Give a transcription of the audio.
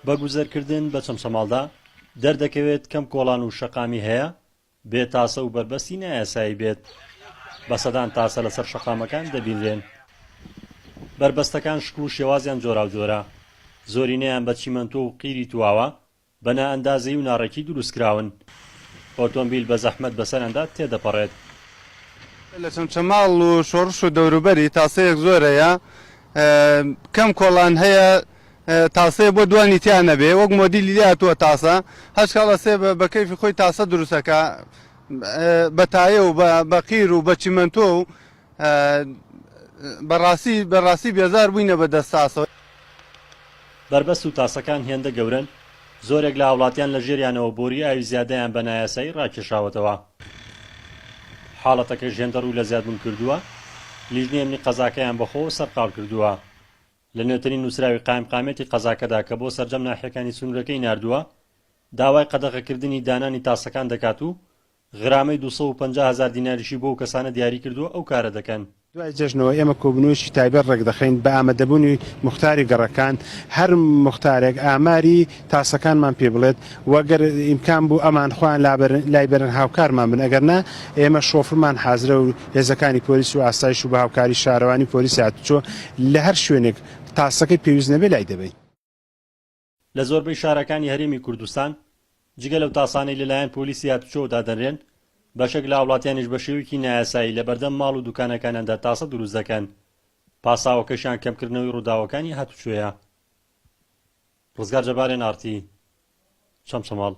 بە گوزەرکردن بە چەمچەماڵدا، دەردەکەوێت کەم کۆڵان و شەقامی هەیە بێ تاسە و بەربەستی نایاسایی بێت. بە سەدان تاسە لەسەر شەقامەکان دەبینرێن. بەربەستەکان شکڵ و شێوازیان جۆراوجۆرە. زۆرینەیان بە چیمەنتۆ و قیری تواوە، بە نائەندازەیی و ناڕێکی دروستکراون. ئۆتۆمبیل بە زەحمەت بەسەریاندا تێدەپەڕێت. لە چەمچەماڵ و شۆڕش و دەوروبەری تاسەیەک زۆر هەیە، کەم کۆڵان هەیە تاسەیە بۆ دوانی تیا نەبێ، وەک مۆدیلی لێ هاتووە تاسە، هەر کاڵ ئەسێ بە کەیفی خۆی تاسە دروست ئەکا، بە تایە و بە قیر و بە چیمەنتۆ و بەڕاستی بەڕاستی بێزار بووینە بە دەست تاسەوە. بەربەست و تاسەکان هێندە گەورەن، زۆرێک لە هاوڵاتیان لە ژێریانەوە بۆری ئاوی زیادەیان بە نایاسایی ڕاکێشاوەتەوە. حاڵەتەکەش هێندە ڕووی لە زیادبوون کردووە، لیژنەی ئەمنی قەزاکەیان بەخۆوە سەرقاڵ کردووە. لە نوێترین نووسراوی قایمقامیەتی قەزاکەدا کە بۆ سەرجەم ناحیەکانی سنوورەکەی ناردووە، داوای قەدەغەکردنی دانانی تاسەکان دەکات و غرامەی 250 هەزار دیناریشی بۆ ئەو کەسانە دیاری کردووە ئەو کارە دەکەن. دوای جەژنەوە ئێمە کۆبوونەوەیەکی تایبەت ڕێکدەخەین بە ئامادەبوونی موختاری گەڕەکان، هەر موختارێک ئاماری تاسەکانمان پێ بڵێت و گەر ئیمکان بوو ئەمان خۆیان لایبەرن هاوکارمان بن ئەگەر نا ئێمە شۆفرمان حازرە و هێزەکانی پۆلیس و ئاسایش و بە هاوکاری شارەوانی و پۆلیسی هاتوچۆ لە هەر شوێنێک تاسەکەی پێویست نەبێ لای دەبەین. لە زۆربەی شارەکانی هەرێمی کوردستان، جگە لەو تاسانەی لەلایەن پۆلیسی هاتوچۆوە دادەنرێن، بەشێک لە هاوڵاتیانیش بە شێوەیەکی نایاسایی لەبەردەم ماڵ و دوکانەکانیاندا تاسە دروست دەکەن، پاساوەکەشیان کەمکردنەوەی ڕووداوەکانی هاتوچۆیە. ڕزگار جەبار، ئێن ئاڕ تی، چەمچەماڵ.